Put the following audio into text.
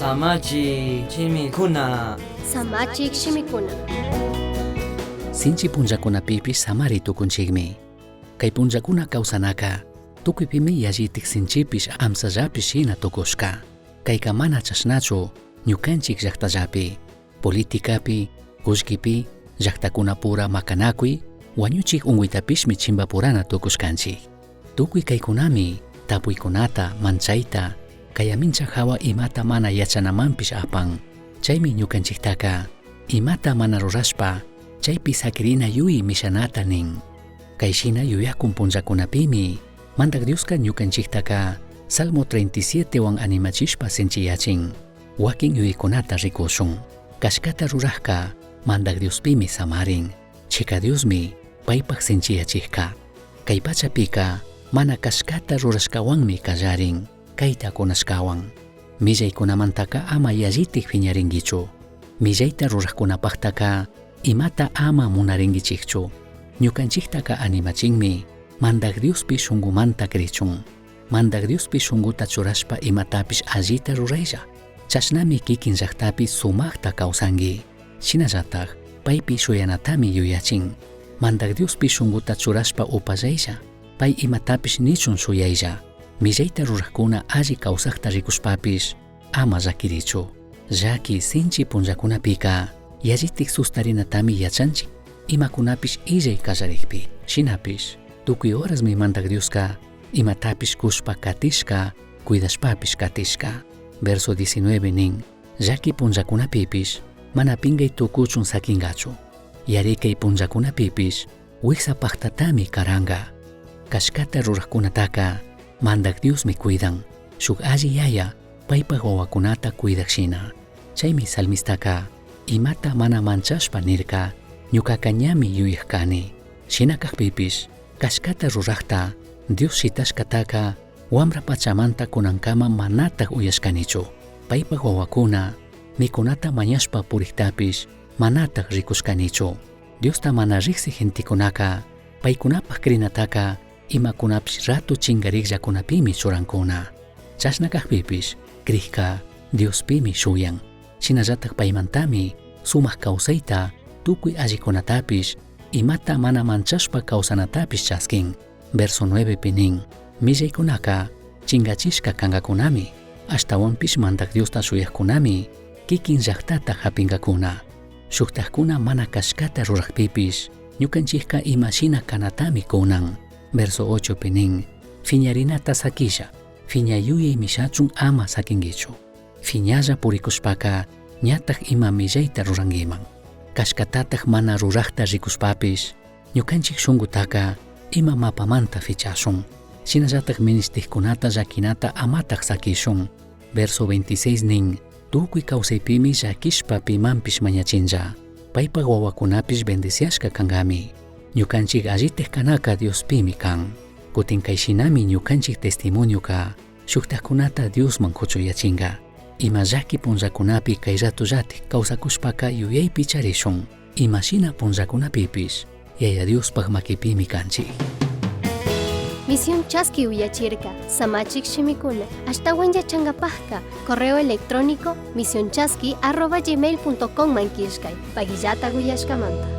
Samachik shimikuna. Samachik shimikuna. Sinchi punllakunapipish samari tukunchikmi. Kay punllakuna kawsanaka tukuypimi yallitik sinchipish amsallapish shina tukushka. Kayka mana chashnachu ñukanchik llaktallapi, politicapi, kullkipi, llaktakunapura makanakuy, wañuchik unkuytapishmi chimpapurana tukushkanchik. Tukuy kaykunami tapuykunata, manchayta, kay amincha hawa imata mana yachanamanpish apan. Chaymi ñukanchiktaka imata mana rurashpa chaypi sakirina yuyi mishanata nin. Kay shina yuyakun punllakunapimi Mandak Dioska ñukanchiktaka Salmo 37 wan animachishpa sinchiyachin. Wakin yuyaykunata rikushun. Kashkata rurajka Mandak Diospimi samarin. Chika Diosmi paypak sinchiyachijka. Kay pachapika mana kashkata rurashkawanmi kallarin, kayta kunashkawan. Millaykunamantaka ama yallitik fiñarinkichu. Millayta rurajkunapajtaka imata ama munarinkichikchu. Ñukanchiktaka animachinmi Mandak Diospi shungumanta krichun. Mandak Diospi shunguta churashpa imatapish allita ruraylla. Chashnami kikin llaktapi sumakta kawsanki. Shinallatak paypi shuyanatami yuyachin. Mandak Diospi shunguta churashpa upallaylla. Pay imatapish nichun shuyaylla. Millayta rurajkuna alli kawsakta rikushpapish ama llakirichu. Llaki sinchi punllakunapika yallitik sustarinatami yachanchik imakunapish illay kallarikpi. Shinapish tukuy horasmi Mandak Dioska imatapish kushpa katishka, cuidashpapish katishka. Verso 19 nin, llaki punllakunapipish mana pingay tukuchun sakingachu. Yarikay punllakunapipish wiksa paktatami karanka. Kashkata rurajkunataka Mandak Diosmi cuidan. Shuk alli yaya paypak wawakunata cuidak shina. Chaymi salmistaka imata mana manchashpa nirka ñukaka ñami yuyak kani. Shina kakpipish kashkata rurajta Dios shitashkataka wambra pachamanta kunankama manatak uyashkanichu. Paypak wawakuna mikunata mañashpa puriktapish manatak rikushkanichu. Diosta mana riksi gentekunaka paykunapak krinataka imakunapish rato chingarikllakunapimi churankuna. Chashna kakpipish krikka Diospimi shuyan. Shinallatak paymantami sumak kawsayta tukuy allikunatapish imata mana manchashpa kawsanatapish chaskin. Verso 9 pi nin, millaykunaka chingachishka kankakunami, ashtawanpish Mandak Diosta shuyakkunami kikin llaktata hapinkakuna. Shuktakkuna mana kashkata rurakpipish ñukanchikka imashina kanatami kunan. Verso 8 pi nin, fiñarinata sakilla, fiñayuyay mishachun ama sakinkichu. Fiñalla purikushpaka ñatak ima millayta rurankiman. Kashkatatak mana rurakta rikushpapish ñukanchik shunkutaka ima mapamanta fichashun. Shinallatak ministikkunata llakinata amatak sakishun. Verso 26 nin, tukuy kawsaypimi llakishpa pimanpish mañachinlla. Paypak wawakunapish bendiciashka kankami. Ñukanchik allitik kanaka Diospimi kan. Kutin kayshinami ñukanchik testimonioka shuktakkunata Diosman kuchuyachinka. Ima llaki punllakunapi kay ratollatik kawsakushpaka yuyaypi charishun. Imashina punllakunapipish Yaya Diospak makipimi kanchik. Misión Chaski uyachirka, Samachik shimikuna, ashtawan yachangapajka, correo electrónico misionchaski@gmail.com man killkay, pagillata uyashkamanta.